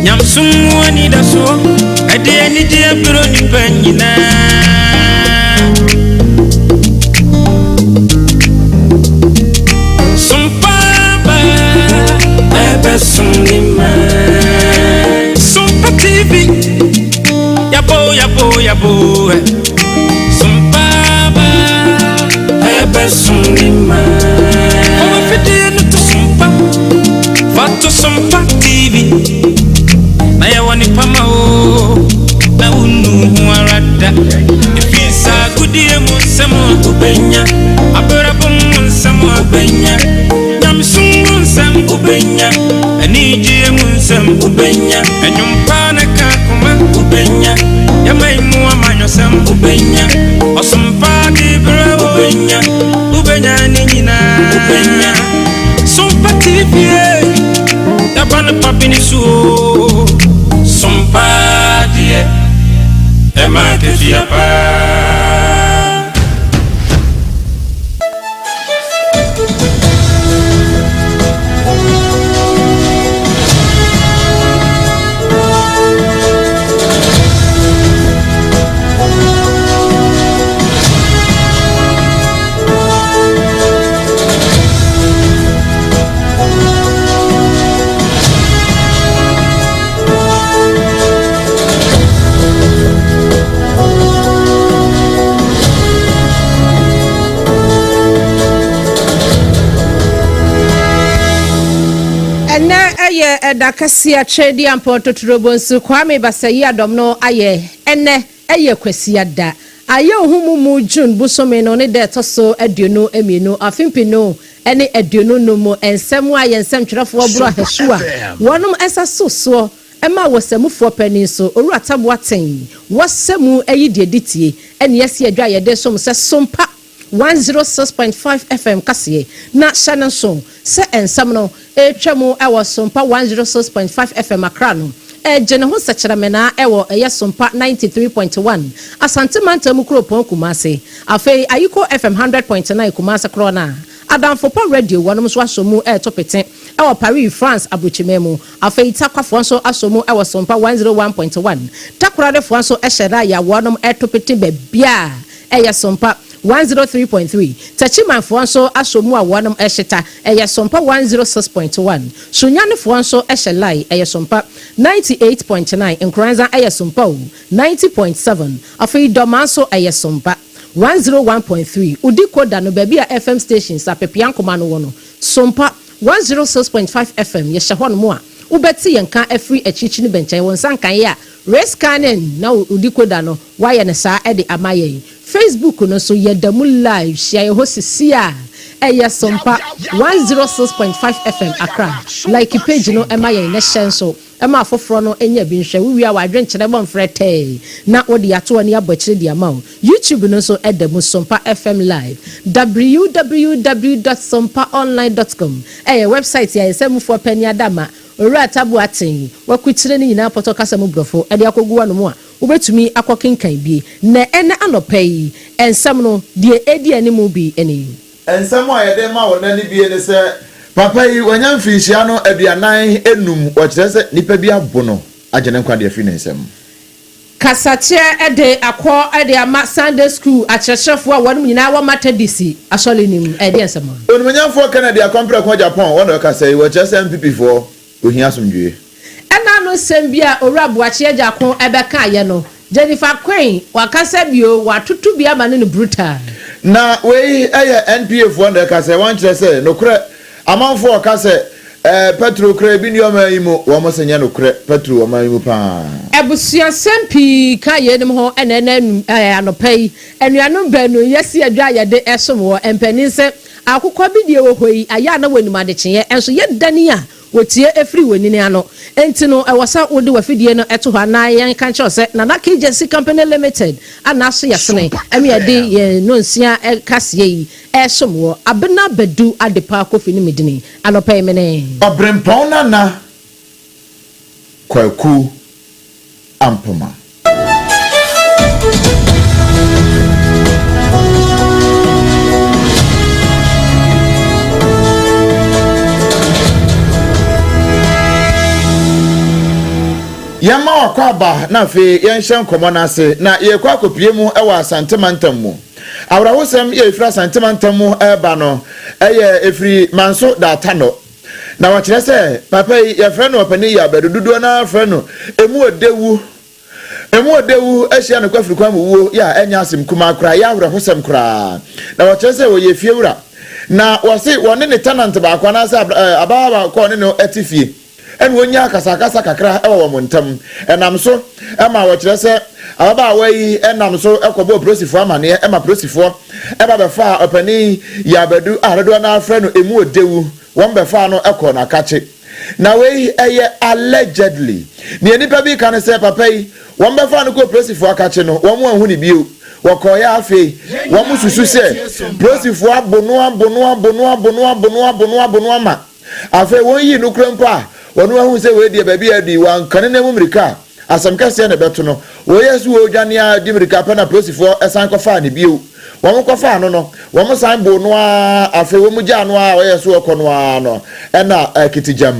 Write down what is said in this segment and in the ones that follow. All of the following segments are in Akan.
Nyamesom mu anidasoɔ, ɛde anigyeɛ brɛ nnipa nyinaa. Som paaba, ɛbɛsom ne ma. Sompa TV, yabo yabo yabo. Som paaba, ɛbɛsom ne ma. Ɔwɔ fidie no to sompa, fa to Sompa TV. Na yɛwɔ nipa ma o, na wonnu ho ara da. Ɛfiri saa agodie mu nsɛm a wobɛnya, abrabɔ mu nsɛm a wobɛnya, nyamesom mu nsɛm wobɛnya, anigyeɛ mu nsɛm wobɛnya, ɛnwom pa ne ka koma wobɛnya, yɛma yi mu amanyɔsɛm wobɛnya, ɔsompa de berɛ wobɛnya, wobɛnya ne nyinaa wobɛnya. Sompa TV, yɛba no papi ne so o. Sompa deɛ, ɛma akatua paa. Ɛnɛ ɛyɛ ɛda kɛseɛ Twɛdi Ampɔn Totorobɔ nsu Kwame Basayi Adɔm no ayɛ. Ɛnɛ ɛyɛ Kwasiada ayɛ ohu mu mu June bosome no ne da ɛtɔ so 22, afe 2025 mu. Nsɛm a yɛn nsɛmtwerɛfoɔ borɔ ahɛso a wɔnom ɛsa so soɔ ɛma wɔsɛmufoɔ panin so Owura Taboa Ten wɔsɛ mu ayi deɛ di tie ɛne yɛsi adwa a yɛde som sɛ Sompa 106.5 FM kaseɛ. Na hyɛ no nso sɛ nsɛm no ɛretwa mu ɛwɔ Sompa 106.5 FM Accra no, ɛgye ne ho sɛkyerɛmenaa ɛwɔ ɛyɛ Sompa 93.1 Asante Mantam kuropɔn Kumase. Afei Ayiko FM 100.9 Kumase korɔ no a Adamfo Pa Radio wɔnom nso asɔ mu ɛreto pete ɛwɔ Paris, France aburokyimɛ mu. Afei Takwafoɔ nso asɔ mu ɛwɔ Sompa 101.1. Takoradefoɔ nso ɛhyɛ da yɛ wɔnom ɛreto pete baabia ɛyɛ Sompa 103.3. Takyimanfoɔ nso asɔ mu a wɔnom ɛhyeta ɛyɛ Sompa 106.1. Sunyanefoɔ nso ɛhyɛ lai ɛyɛ Sompa 98.9. Nkoranza ɛyɛ Sompa o 90.7. Afei Dɔma nso ɛyɛ Sompa 101.3. Udi koda no baabi a FM stations apepia nkoma no wɔ no, Sompa 106.5 FM yɛhyɛ hɔ nom a wobɛte yɛn ka afiri akyirikyiri no bɛnkyɛn wɔn nsa nkan yɛ a rescanning na odi koda no wayɛ no saa ɛde ama yɛn. Facebook no nso yɛda mu live, hyia yɛ hɔ sisi a ɛyɛ Sompa 106.5 FM Accra. Like page no ɛma yɛn ne hyɛ nso ɛma afoforɔ no nya bi nhwɛ. Wowie a wadwenkyerɛ bɔ mfrɛ tɛɛ na wode ato ani abɔ akyire de ama wo. YouTube no nso ɛda mu Sompa FM live. www.sompaonline.com ɛyɛ website a yɛsɛ mufoɔ pani adama Owura Tabo Aten wakukyire ne nyinaa pɔtɔ kasa mu borɔfo ɛde akɔgu w'anom a wobɛtumi akɔ kenkan bi. Na ɛnɛ anɔpa yi nsɛm no deɛ ɛdi anim bi ɛne yi. Nsɛm a yɛde ma wo nani bie ne sɛ papa yi wanya mfirinhyia no 45, wɔkyerɛ sɛ nnipa bi abo no agye ne nkwa de afiri ne nsam. Kasakyerɛ de akɔ de ama Sunday school akyerɛkyerɛfoɔ a wɔnom nyinaa wɔ Methodist asɔre no mu. Ɛdeɛ nsɛm a. Onimonyamfoɔ Kennedy Akɔmprɛko Japan wɔn na ɔkasa yi, wɔkyerɛ sɛ NPP foɔ ohia asomdwie. Ɛna no nsɛm bi a Owura Boakye Agyarko ɛbɛka ayɛ no, Jennifer Queen wakasa bio, watoto bi ama no no brutal. Na wei yɛ NPA foɔ na ɛka sɛ wɔn kyerɛ sɛ nokorɛ amanfoɔ ɔka sɛ petrol kora ebi nni ɔman yi mu, wɔn sɛ nyɛ nokorɛ, petrol wɔ ɔman yi mu paa. Abusuasɛm pii ka yeinom ho ɛna ɛna anɔpa yi anuanom baanu yɛsi adwa a yɛde ɛsom wɔ mpanin sɛ akokɔ bi deɛ wɔ hɔ yi ayɛ a na wɔnim adekyeeɛ nso yɛdani a wɔtie efiri wɔn nini ano. Nti no ɛwɔ sɛ wode wafidie no ɛto hɔ anaa yɛn ka kyerɛw sɛ Nana Kegyesi Company Limited ana so yɛsene ɛmi yɛde yɛn nonsia kaseɛ yi ɛsom wɔ Abena Badu Adepa Kofi ne medini anɔpa yi mene Ɔbrempɔn Nana Kwaku Ampoma. Yɛmma wakɔ aba na afei yɛnhyɛ nkɔmmɔ no ase na yɛrekɔ akɔpue mu wɔ Asante mantam mu. Awerɛhosɛm yɛ ɛfiri Asante mantam mu reba no yɛ ɛfiri Manso Daatanɔ. Na wɔkyerɛ sɛ papa yi yɛfrɛ no Ɔpanin Yabadu, dodoɔ no ara frɛ no Emu Odewu. Emu Odewu ahyia no kwafiri kwan mu wuo yɛ a ɛnyɛ asɛm kumaa koraa, ɛyɛ awerɛhosɛm koraa. Na wɔkyerɛ sɛ wɔyɛ efiewura. Na wɔse wɔne ne tenant baako anaasɛ abaayewa baako a ɔne no te fie ɛna wɔnyaa akasakasa kakra wɔ wɔn ntam. Ɛnam so ma wɔkyerɛ sɛ ababaawa yi nam so kɔbɔɔ polisifoɔ amaneɛ ma polisifoɔ ba bɛfaa ɔpanin Yabadu a dodoɔ no ara frɛ no Emu Odewu. Wɔn bɛfaa no kɔɔ n'akakye. Na wei ɛyɛ allegedly. Nea nnipa bi ka ne sɛ papa yi, wɔn bɛfaa no kɔɔ polisifoɔ akakye no, wɔn anhu no bio. Wɔkɔeɛ a afei wɔn susu sɛ polisifoɔ abo no abo no abo no abo no abo no abo no abo no ama afei wɔn yii no kora mpo a wɔn ahu sɛ wei deɛ baabi a adu yi wanka ne nan mu mmirika a asɛm kɛseɛ na ɛbɛto no. Wɔyɛɛ so wɔredwane ara di mmirika pɛ na polisifoɔ san kɔfaa no bio. Wɔn kɔfaa no no, wɔn san boo no ara afei wɔn gyaa no ara a ɔyɛɛ so ɔkɔ no ara no ɛna kitigyam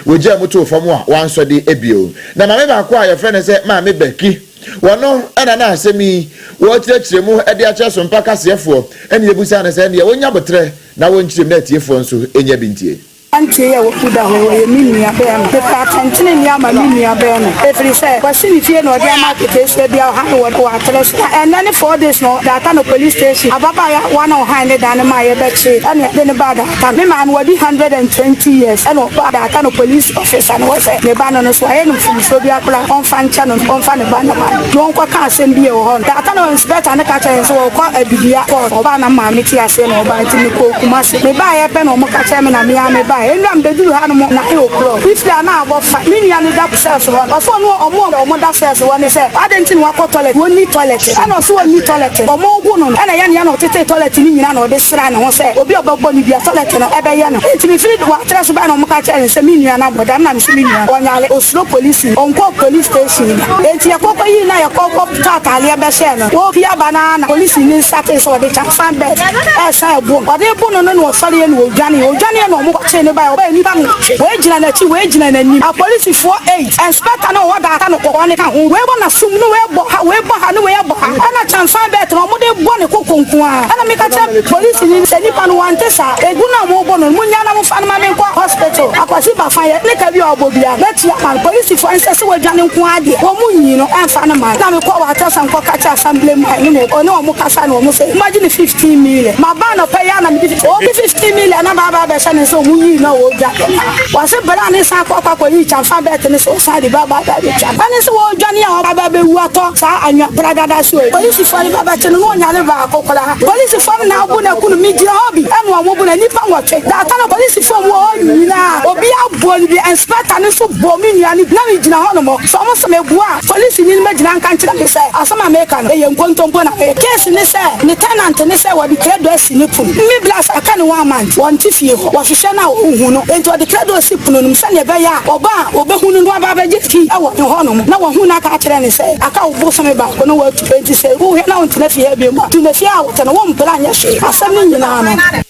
wɔgyaa mu too fam a wansɔ de bio. Na maame baako a yɛfrɛ no sɛ Maame Becky wɔno ɛna na asɛm yi wɔrekyerɛkyerɛ mu de akyerɛ Sompa kaseɛfoɔ ɛna yɛbusaa no sɛ ɛndeɛ wɔnya boterɛ na wɔnkyerɛ mu na atiefoɔ nso nya bi ntie. Aberanteɛ yi a wawu da hɔ yi, ɔyɛ me nua barima. Mepɛ atɛntenenee ama me nua barima, ɛfiri sɛ, wasi ne fie na ɔde ama aketeesia bi a ɔhan wɔ wɔ aterɛ so. Na ɛnnɛ ne 4 days na ɔda Atano Police Station. Ababaawa no a ɔhan ne dan no maa yɛbɛkyee ɛna yɛde no baa Atano. Me maame wadi 120 years ɛna ɔbaa Atano Police Officer no hɔ sɛ ne ba no no so wayɛ no mfomsoɔ bi akora ɔmfa nkyɛ no na ɔmfa ne ba no ma no na ɔnkɔka asɛm bi a ɛwɔ hɔ no. Atano Inspector no ka kyerɛɛ no sɛ ɔrekɔ Adubia court. Ɔbaa na me maame te aseɛ na ɔbaa nti mekɔɔ Kumasi. Mebaeɛ pɛ na wɔka kyerɛɛ me na me ara mebaeɛ. Nnora mebɛduruu hanom 9 o'clock. Mefiri a na abɔ fa. Me nua no da cells hɔ no, ɔse ɔno wɔn a wɔda cells hɔ no sɛ adɛn nti na wakɔ toilet, wɔnni toilet. Ɛna ɔse wɔnni toilet. Wɔrebo no no, ɛna ɛyɛ no ya na ɔtetee toilet no nyinaa na ɔde sraa ne ho sɛ obi a ɔbɛbɔ no biara toilet no ɛbɛyɛ no. Nti mefiri Wɔatrɛ so baeɛ na wɔka kyerɛɛ no sɛ me nua no abɔ dam na mese me nua no ɔnyare, ɔsuro polisi, ɔnkɔɔ police station da. Enti yɛkɔ kɔyii no a yɛkɔ kɔtɔ ataadeɛ bɛhyɛɛ no. Wɔrepie aba no ara na polisini no startee sɛ ɔde kyɛnsan belt ɛresan ɛbo no. Ɔde rebo no no na ɔsɔreeɛ na ɔdwaneeɛ. Ɔdwaneeɛ na wɔkɔkyee no baeɛ. Ɔbaeɛ nnipa nwɔtwe. Wei gyina n'akyi, wei gyina n'anim. Apolisifoɔ eight, inspector no a ɔwɔ Daata no kɔkɔɔ no ka ho. Wei bɔ n'asom ne wei bɔ ha, wei bɔ ha ne wei bɔ ha. Ɛna kyɛnsan belt no wɔde rebɔ ne koko nko ara. Ɛna meka kyerɛ polisini no sɛ nipa no wante saa. Egu no a wɔrebɔ no no, monnya na momfa no ma menkɔ hospital. Akwasi Bafa yɛ ne ka bi a ɔbɔ biara, mɛtua ama no. Polisifoɔ no sɛ sɛ wadwane nko ara deɛ, wɔn nyi no mfa no mma no. Na mekɔɔ Watɔsa nkɔka kyerɛɛ assembly man no na ɔne wɔn kasa na wɔn se moagye no 15 million. Maba anɔpa yi ara na mede obi 15 million na maaba abɛhyɛ ne nsa wɔn yii no a ɔredwane. Wɔse bere a ne san kɔ kɔ akɔyi kyamfa bɛɛte no sɛ ɔsan de ba aba abɛtwa no. Ɛne sɛ wɔredwane a ɔba abɛwu atɔ saa anwea pradada so yi. Polisifoɔ no ba bɛkye no na ɔnyare baako koraa. Polisifoɔ no na abo no aku no. Megyina hɔ bi ɛna wɔn bo no nnipa nwɔtwe. Daata no polisifoɔ mu wɔ hɔ nyinaa obiara bɔɔ no bi. Inspector no nso bɔɔ me nua no bi. Na megyina hɔ nom. Sɛ wɔn se meboa a, polisini no bɛgyina nka nkyerɛ me sɛ asɛm a meka no ɛyɛ nkontompo na meka. Case ne sɛ ne tenant ne sɛ wɔde credo asi ne pono. Me bla sɛ aka ne one month wɔnte fie hɔ. Wɔhwehwɛ no a wɔnhu no. Enti wɔde credo si pono no mu sɛnea ɛbɛyɛ a ɔba a wɔbɛhu no na waba abɛgye key wɔ ne hɔnom na wɔahu no aka akyerɛ no sɛ aka wo bosome baako na woatu. Enti sɛ wohwɛ na wontena fie ha bio a, tu na fie a wote no wompere anyɛ hwee. Asɛm no nyinaa no.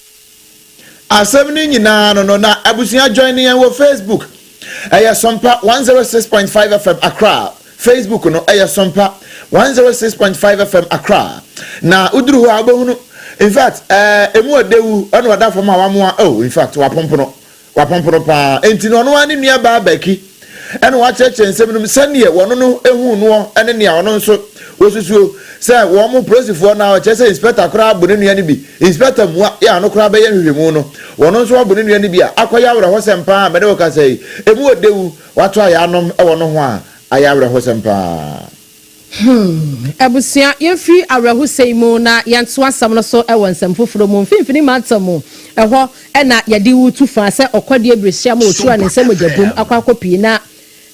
Asɛm no nyinaa no no na abusua join yɛn wɔ Facebook. Ɛyɛ Sompa 106.5 FM Accra. Facebook no ɛyɛ Sompa 106.5 FM Accra. Na woduru hɔ a wobɛhunu in fact ɛɛ emu ɔdewu ɛna ɔda fam a wamoa oh in fact wapompono Wapompono paa. Enti no ɔno ara ne nua baa Becky ɛna wakyerɛkyerɛ nsɛm no mu sɛdeɛ wɔno no huu noɔ ne nea ɔno nso wɔsusuo sɛ wɔn mo polisifoɔ no a ɔkyerɛ sɛ inspector koraa abo ne nua no bi, inspector mua yɛ ano koraa bɛyɛ nhwehwɛmu no wɔno nso wabo ne nua no bi a akɔyɛ awerɛhosɛm paa a mene wo kasa yi emu ɔdewu wato ayaanom wɔ no ho a ayɛ awerɛhosɛm paa. Hmm, abusua, yɛmfiri awerɛhosɛm yi mu na yɛnto asɛm no so wɔ nsɛm foforɔ mu. Mfimfini mantam mu, ɛhɔ na yɛde wo tu fa sɛ ɔkɔdeɛ birihyia ma ɔtua ne nsa mogya bum akɔ akɔpie. Na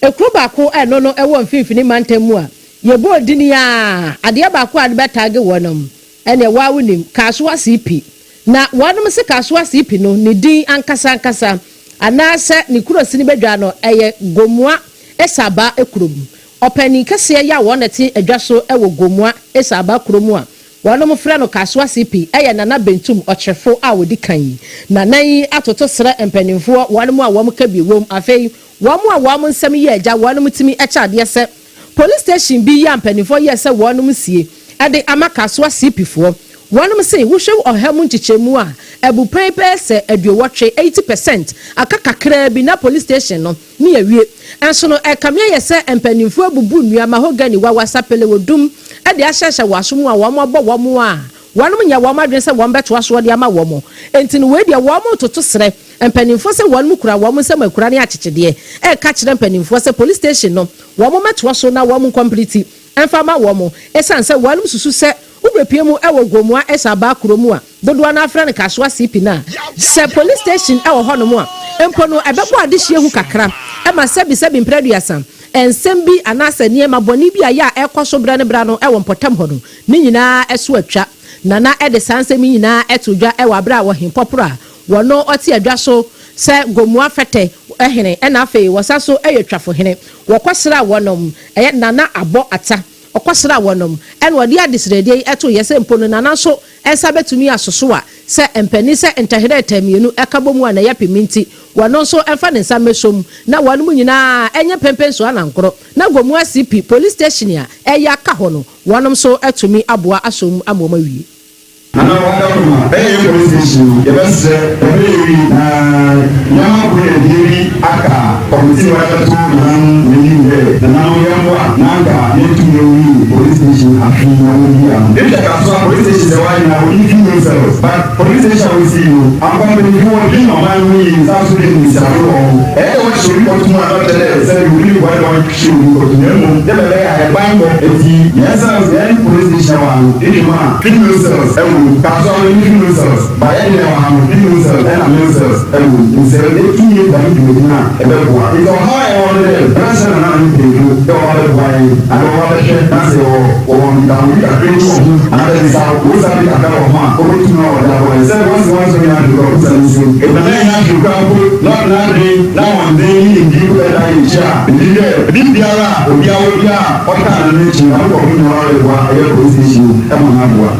ekuro baako a ɛno no wɔ mfimfini mantam mu a yɛbɔɔ din a, adeɛ baako a de bɛtaage wɔnom, ɛneɛ wo ara wonim, Kasoa CP. Na wɔnom se Kasoa CP no, ne din ankasa ankasa, anaasɛ ne kuro sini badwa no, ɛyɛ Gomoa Esaba kurom. Ɔpanin kɛseɛ yi a wɔn na ɛte adwa so wɔ Gomoa Esaaba kuro mu a. Wɔnom frɛ no Kasoa CP yɛ Nana Bentum ɔkyerefo a ɔdi kan yi. Nana yi atoto srɛ mpaninfoɔ wɔnom a wɔn ka bi wom afei wɔn a wɔn nsɛm yɛ agya wɔnom tumi kyɛ adeɛ sɛ Police station bi yi a mpaninfoɔ yɛɛ sɛ wɔnom sie de ama Kasoa CP foɔ. Wɔnom se wohwɛ ɔha mu nkyekyɛmu a abupɛn bɛyɛ sɛ aduowɔtwe, 80%, aka kakraa bi na police station no ne awie. Nso no, ɛkame ayɛ sɛ mpanimfoɔ abubu nnua, mahogany, wawa, sapele, odum, de ahyɛhyɛ wɔn aso mu a wɔabɔ wɔn a wɔnom nyɛ wɔn adwene sɛ wɔbɛtoa soɔ de ama wɔn. Enti no wei deɛ wɔretoto srɛ mpanimfoɔ sɛ wɔnom kura wɔn nsam akura ne akyekyedeɛ reka kyerɛ mpanimfoɔ sɛ police station no wɔn mmɛtoa so na wɔn nkɔmpliti mfa ma wɔn ɛsiane sɛ wɔnom susu sɛ wobɛpue mu wɔ Gomoa Esabaa kuro mu a Dodoɔ no ara frɛ no Kasoa CP no a, sɛ police station wɔ hɔnom a, mpo no ɛbɛbɔ adehyeɛ hu kakra ma sɛbisɛbi mprɛ aduasa, nsɛm bi anaasɛ nneɛma bɔne bi a ɛyɛ a ɛrekɔ so berɛ ne berɛ ano wɔ mpɔtam hɔ no, ne nyinaa so atwa. Nana de saa nsɛm yi nyinaa too dwa wɔ aberɛ a Ɔhempɔporɔ a wɔno ɔte adwa so sɛ Gomoa Fɛtɛ hene ɛna afei wɔsan so yɛ Twafohene, wɔkɔsraa wɔnom, ɛyɛ Nana Abɔ Ata, ɔkɔsraa wɔnom ɛna ɔde adesrɛdeɛ yi too yɛ sɛ mpo no Nana nso Nsa bɛtumi asoso a sɛ mpanin sɛ ntɛherɛ ɛtɛ mmienu ɛka bɔ mu a na ɛyɛ pem nti wɔno nso mfa ne nsa mmɛsɔ mu na wɔnom nyinaa ɛnyɛ pempenso anankoro na Gomoa CP police station a ɛyɛ aka hɔ no wɔnom nso atumi aboa asɔ mu ama wɔn awie. Nana Wadawuruma ɛyɛ yɛn police station no yɛbɛsrɛ ɛbɛyɛ wi na nneɛma koro na ebien bi aka committee no wɔde abɛto nananom n'anim dɛ nananom yɛmboa na anka yentum yenwie police station afe yi na wonwie ano. Ehwɛ Kasoa police station dɛ wɔayɛ na wonnyi female cells but police station a wosii no ampa mpanyimfo wɔdwen ɔman no ho yie san so dwen mbasiafo no hɔn ho. Ɛyɛ dɛ wɔhyɛ obi kɔto mu a na ɔkyerɛ dɛ sɛ obi no bɔn dɛ wɔnhyɛ obi kɔto na mbom dɛ bɛbɛyɛ a ɛban bɔ ntsi hɛn cells hɛn police station wɔ ha no ehwɛ mu a female cells wɔ mu Kasoa wonnyi female cells. Ba yɛ dɛn wɔ ha no, female cells na male cells wɔ mu, ntsi sɛ yetum yɛ dɛm dwumadzi no a, ebɛboa. Ntsi ɔhaw a yɛwɔ no dɛ, yɛbɛserɛ nananom mpanyimfo dɛ wɔba bɛboa hɛn anaa wɔba bɛhwɛ na sɛ yɛwɔ wɔwɔ nkitahodzi kakra bi wɔ ho anaadɛ nsawosa bi kakra wɔ ho a, wobotum na wɔdze aboa hɛn. Sɛ wɔse wɔnnsɔ hɛn ahwɛ koraa obusa no nsuo, ebɛnadze na hɛn ahwɛ koraa mpo na ɔdze n'adwen n'ahoɔdzen nye nyimdzee mpo bɛtaa hɛn ekyir a, minyim dɛ biribiara a obiara wɔ biara a ɔtaa no n'ekyir no, dɛm nkorɔfo no nyinara roboa ɔyɛ police station yi ma no aboa.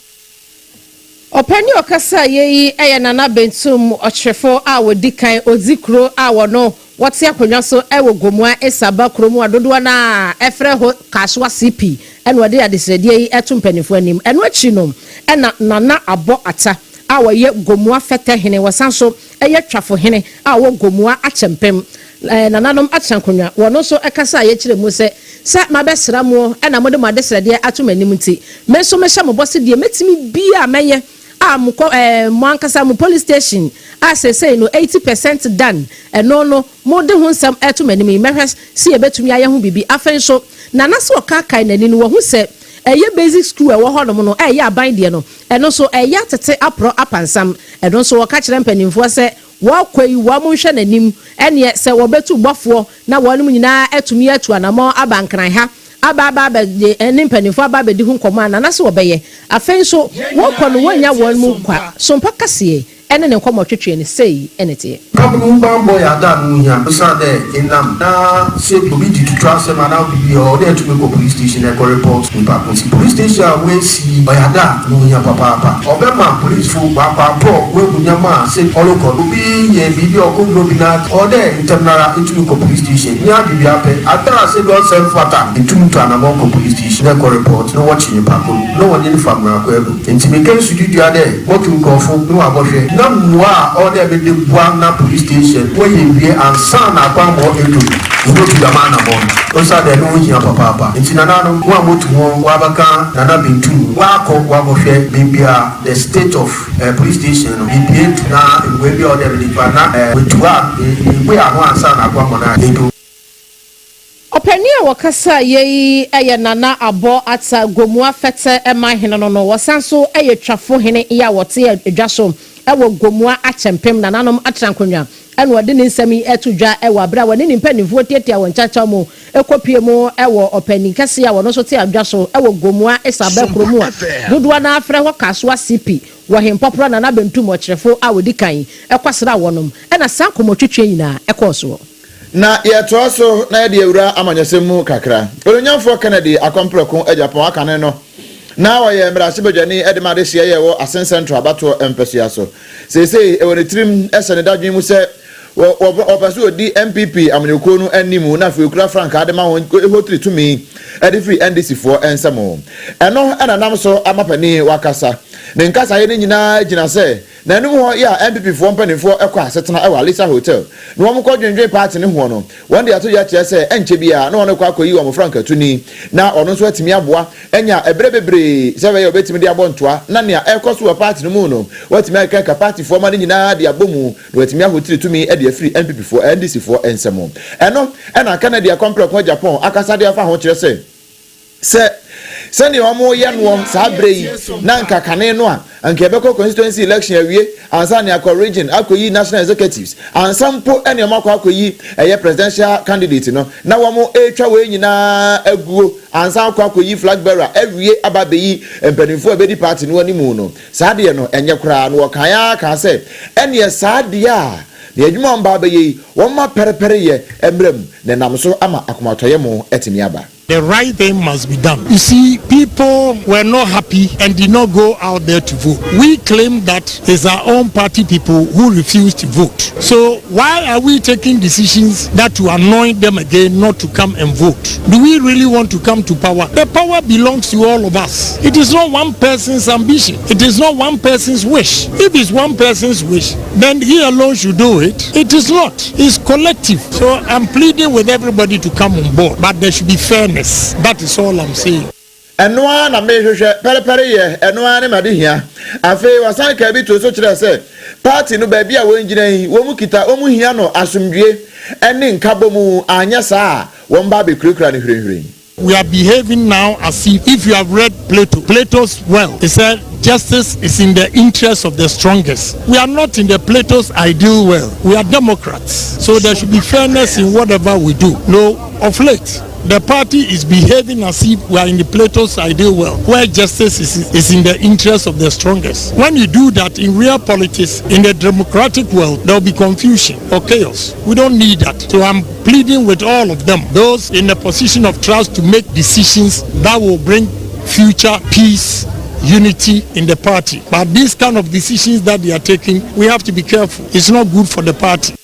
Ɔpanin a ɔkasaeɛ yi yɛ Nana Bentum ɔkyerefo a ɔdi kan ɔdzi kuro a wɔno wɔte akonnwa so wɔ Gomoa Esaba kuro mu a dodoɔ no ara frɛ ho Kasoa CP na ɔde adesrɛdeɛ yi to mpanimfoɔ anim. Ɛno akyi no na Nana Abɔ Ata a ɔyɛ Gomoa Fɛtɛ hene wɔsan so yɛ Twafo hene a ɔwɔ Gomoa Akyɛmpem Nananom atena nkonnwa. Wɔno nso kasaeɛ kyerɛ mu sɛ, Sɛ mabɛsra moɔ na mode mo adesrɛdeɛ ato m'anim nti, me nso mehyɛ mo bɔ sɛ deɛ mɛtumi biara mɛyɛ a mokɔ ɛɛ mo ankasa mo police station a seesei no 80 percent done ɛno no mode ho nsɛm reto m'anim yi mɛhwɛ sɛ yɛbɛtumi ayɛ ho biribi. Afei nso Nana sɛ ɔkaakae n'ani no wahu sɛ ɛyɛ basic school a ɛwɔ hɔnom no a ɛyɛ aban deɛ no ɛno nso ɛyɛ atete aporɔ apansam. Ɛno nso ɔka kyerɛ mpanimfoɔ sɛ Wɔkɔ yi, wɔn nhwɛ n'anim, ɛneɛ sɛ wɔbɛtu bɔfoɔ na wɔnom nyinaa atumi atu anamɔn aba Nkran ha aba aba abɛgye ne mpaninfoɔ aba abɛdi ho nkɔmmɔ a, Nana se wɔbɛyɛ. Afei nso wɔkɔ no wɔnnya wɔn mu kwa. Sompa kaseɛ ɛne ne nkɔmmɔ twetweɛ no sei na ɛteɛ. Kabn ho bambɔ yɛ adze a no ho hia osiandɛ enam na sɛ obi dzi tutu asɛm anaa biribi a ɔwɔ dɛ etum kɔ police station na ekɔ report nyimpa ko. Ntsi police station a woesi yi ɔyɛ adze a no ho hia papaapa. Ɔbɛma polisifo wɔakɔ aprɔ woehu ndzɛmba a sɛ ɔrokɔ do. Obi yɛ biribi a ɔkɔ obi n'adze, ɔwɔ dɛ ntsɛmara etum kɔ police station nye adwedwe apɛ. Adze a sɛ bi ɔsɛ mmfata a, etum tu anamɔn kɔ police station na ekɔ report na wɔkye nyimpa kor na wɔnye no fa mbra kwan mu. Ntsi mekã si do dua dɛ mɔtwe nkorɔfo na wɔabɔhwɛ na mboa a ɔwɔ dɛ medze boa na police station wɔyɛ wie ansaana akwanbɔ edu no, mubotu dɛm anamɔn no osiandɛ no ho hia papaapa. Ntsi nanaanom, hɔn a motu hɔn wɔabɛka Nana Bintu no, wɔakɔ wɔakɔhwɛ beebi a the state of police station no, biribi edu na mboa bi a ɔwɔ dɛ medze boa na metu a, mebue ano ansaana akwanbɔ no edu. Ɔpanin a wɔkasaeɛ yi yɛ Nana Abɔ Atta Gomoa Fɛtɛ man hene no no. Wɔsan nso yɛ Twafo hene yi a wɔte dwa so wɔ Gomoa Akyɛmpem nananom atenankonnwa na ɔde ne nsɛm yi to dwa wɔ aberɛ a wɔne ne mpanimfoɔ tiatia wɔn kyawkyaw mu kɔpue mu wɔ ɔpanin kɛseɛ a ɔno nso te adwa so wɔ Gomoa Esaba kuro mu a dodoɔ no ara frɛ hɔ Kasoa CP wɔ Hempɔporɔ Nana Bentum ɔkyerɛfo a ɔdi kan kɔsraa wɔnom na saa nkɔmmɔtwetwe nyinaa kɔɔ soɔ. Na yɛtoa so na yɛde awura amanyɔsɛm mu kakra. Onuonyamfoɔ Kennedy Akɔmprɛko Agyapong akane no. Na ɔyɛ mmarahyɛbadwani de ma adehyeɛ yɛ wɔ Asen Central abatoɔ mpɛsoa so. Seesei ɛwɔ ne tirim hyɛ ne dadwen mu sɛ ɔpɛ sɛ ɔdi NPP amanyɔkuo no anim na afei ɔkura frankaa de ma wɔn hotiri tumi de firi NDC foɔ nsam. Ɛno na nam so ama panin wakasa. Ne nkasaeɛ no nyinaa gyina sɛ N'anom hɔ yɛ a NPP foɔ mpaninfoɔ kɔ asetena wɔ Alisa Hotel na wɔn kɔ dwendwen party no hoɔ no, wɔn de ato dwa kyerɛ sɛ ɛnkyɛ biara na wɔn rekɔ akɔyi wɔn frankatuni na ɔno nso atumi aboa anya ɛberɛ bebree sɛ ɛbɛyɛ ɔbɛtumi de abɔ ntoa na nea ɛrekɔ so wɔ party no mu no watumi akeka party foɔ ma no nyinaa de abɔ mu na watumi ahotiri tumi de afiri NPP foɔ NDC foɔ nsam. Ɛno na Kennedy Akɔmprɛko Agyapong akasa de afa ho kyerɛ sɛ, Sɛ sɛdeɛ wɔyɛ noɔ saa berɛ yi na anka kane no a, anka yɛbɛkɔ constituency election awie ansa na yɛakɔ region akɔyi national executives ansa mpo ne wɔakɔ akɔyi ɛyɛ presidential candidate no na wɔretwa wei nyinaa aguo ansa akɔ akɔyi flag bearer awie aba abɛyi mpanimfoɔ a ɛbɛdi party no animu no, saa deɛ no ɛnyɛ koraa. Na wɔkaeɛ ara kaa sɛ ɛneɛ saa deɛ a na adwuma a wɔba abɛyɛ yi wɔmma pɛrepɛreyɛ mmra mu na ɛnam so ama akomatɔyɛmo atumi aba. The right thing must be done. You see, people were not happy and did not go out there to vote. We claim that it's our own party people who refused to vote. So why are we taking decisions that to annoy them again not to come and vote? Do we really want to come to power? The power belongs to all of us. It is not one person's ambition. It is not one person's wish. If it's one person's wish, then he alone should do it. It is not. It's collective. So I'm pleading with everybody to come on board. But there should be fairness. That is all I'm saying. Ɛno ara na merehwehwɛ, pɛrepɛreyɛ, ɛno ara ne m'adehia. Afei wɔsan kaa bi too so kyerɛɛ sɛ, party no baabi a wɔgyina yi, wɔn kita, wɔn hia no asomdwie ne nkabɔmu, anyɛ saa a, wɔn ba abɛkurakura no hwirenhwiren. We are behaving now as if if you have read Plato, Plato's well, he said justice is in the interest of the strongest. We are not in the Plato's ideal world. We are Democrats. So there should be fairness in whatever we do. No, of late, the party is behaving as if we are in the Plato's ideal world, where justice is, is in the interest of the strongest. When you do that in real politics, in the democratic world, there will be confusion or chaos. We don't need that. So I'm pleading with all of them, those in a position of trust to make decisions that will bring future peace, unity in the party. But these kind of decisions that they are taking, we have to be careful. It's not good for the party.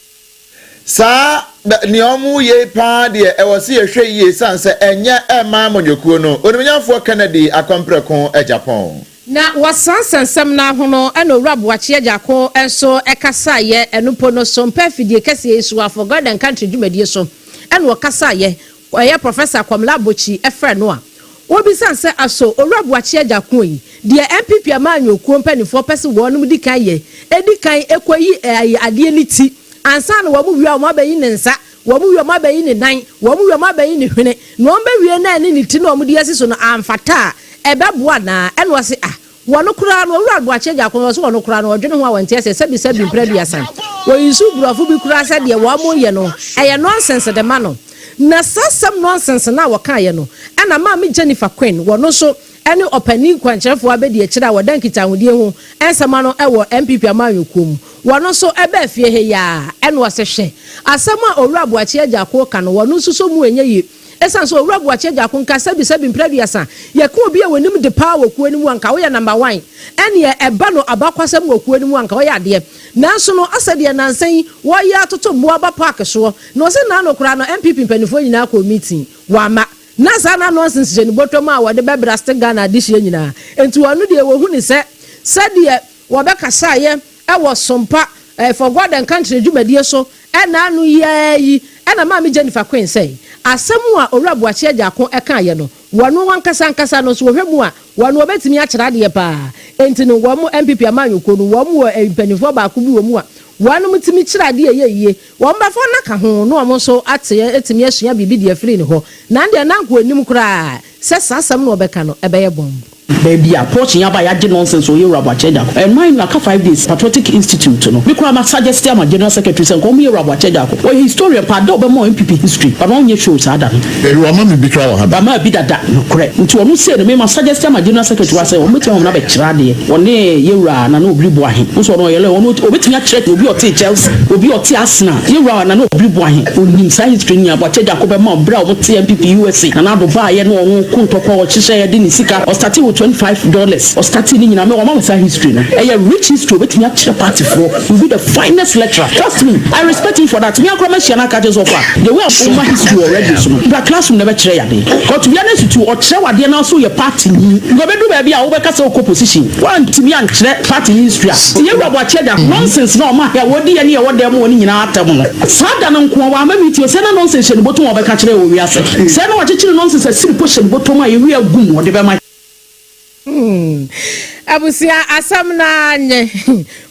Saa nea wɔyɛ yi paa deɛ ɛwɔ sɛ yɛhwɛ yie sane sɛ ɛnyɛ ɛmma amanyɔkuo no Onimnyamfoɔ Kennedy Akɔmprɛko Agyapong. Na wɔ saa nsɛnsɛm no ara ho no na Owura Boakye Agyarko nso kasaeɛ, ɛno mpo no Sompa afidie kɛseɛ yi so, For God and Country dwumadie so na ɔkasaeɛ, ɛyɛ Professor Komla Bokyi frɛ no a wɔbisa no sɛ aso Owura Boakye Agyarko yi deɛ NPP amanyɔkuo mpaninfoɔ pɛ sɛ wɔnom di kan yɛ, di kan kɔyi adeɛ no ti ansa na wɔn wie a wɔn abɛyi ne nsa, wɔn wie a wɔn abɛyi ne nan, wɔn wie a wɔn abɛyi ne hwene, na wɔn bɛwie na ɛne ne ti na wɔn de asi so no amfata a, ɛbɛboa anaa? Ɛna ɔse, ah, wɔn koraa no, Owura Boakye Agyarko no, ɔse wɔn koraa no, ɔdwene ho a wɔnte aseɛ, sɛbi sɛbi mprɛ aduasa, wɔyi so borɔfo bi koraa sɛ deɛ wɔn yɛ no, ɛyɛ nonsense de ma no. Na saa asɛm nonsense no a wɔkaeɛ no, ɛna Maame Jennifer Quinn, wɔno nso ne ɔpanin kwankyerɛfoɔ abadiakyire a wɔda nkitahodie ho nsɛm ano wɔ NPP amanyɔkuo mu. Wɔno nso baa fie ha yi ara ɛna ɔse hwɛ asɛm a Owura Boakye Agyarko reka no wɔno nso so mu ɛnyɛ yie. Ɛsiane sɛ Owura Boakye Agyarko nka sɛbi sɛbi mprɛ aduasa yɛka obi a wɔnim de paa wɔ kuo no mu a nka woyɛ number one ɛneɛ ɛba no abakwasɛm wɔ kuo no mu a nka ɔyɛ adeɛ nanso no asɛ deɛ nansa yi wɔyɛ atoto mmoa ba park soɔ na ɔse naano koraa no NPP mpaninfoɔ nyinaa kɔɔ meeting wɔamma Na saa na nonsense hyɛ ne bɔtɔ mu a wɔde bɛbraste Ghana adehyeɛ nyinaa. Enti ɔno deɛ wɔhu no sɛ sɛdeɛ wɔbɛkasaeɛ wɔ Sompa for God and Country dwumadie so ɛna ano yi ara yi ɛna Maame Jennifer Quinn sɛ asɛm a Owura Boakye Agyarko kaeɛ no wɔn ankasa ankasa no nso wɔhwɛ mu a wɔn wɔbɛtumi akyerɛ adeɛ paa. Enti no wɔn NPP amanyɔkuo no wɔn wɔ mpaninfoɔ baako bi wɔ mu a wɔn tumi kyerɛ adeɛ yɛ yie. Wɔn bɛfa no aka ho na wɔn nso ate atumi asua biribi de afiri ne hɔ. Na ɛndeɛ na anka ɔnnim koraa sɛ saa asɛm no a ɔbɛka no ɛbɛyɛ bɔmb. Baabi a portion aba a yagye nonsense ɔyɛ Wura Boakye Agyarko ɛnman no aka 5 days Patriotic Institute no me koraa ma suggest ama General Secretary sɛ nka ɔmo yɛ Wura Boakye Agyarko ɔyɛ historian paa da ɔbɛma NPP history but ɔnyɛ show saa da no. Dabi wama me bi koraa wɔ ha da. Wama bi dada nokorɛ nti ɔno sei no me ma suggest ama General Secretary wa sɛ ɔmo bɛtumi ama ɔmo no abɛkyerɛ adeɛ ɔne yɛwura Nana Obiri Boahe nso ɔno ɔyɛ lawyer ɔno ɔbɛtumi akyerɛ obi a ɔtee Chelsea obi a ɔte Arsenal yɛwura Nana Obiri Boahe ɔnim saa history no nyinaa Boakye Agyarko bɛma wo berɛ a ɔmo te NPP USA Nana Addo baayɛ na ɔno ko ntɔkwa ɔhyehyɛɛ de ne sika ɔstartee. wo $25 ɔstartee ne nyinaa me wama me saa history no ɛyɛ rich history obetumi akyerɛ party foɔ he will be the finest lecturer trust me I respect him for that me akora mahyia no aka akyerɛ sɛ ɔfa the way a ɔma history wɔ radio so no bra classroom na ɛbɛkyerɛ yɛ ade cause to be honest with you ɔkyerɛ wo adeɛ na so yɛ party ni nka ɔbɛduru baabi a wobɛka sɛ wokɔ position woantumi ankyerɛ party ni history a nti yɛwura Boakye agya nonsense na ɔma yɛ wɔdi yɛ ne yɛwɔ dan mu wɔ ne nyinaa atɛm no saa da no nkoa wamma meeting o sɛ na nonsense hyɛ ne bɔtɔ mu a ɔbɛka kyerɛ wɔ wiase sɛ na wakyekyere nonsense asiri po hyɛ ne bɔtɔ mu a yɛwi agu mu ɔde bɛma. Abusua asɛm no ara nye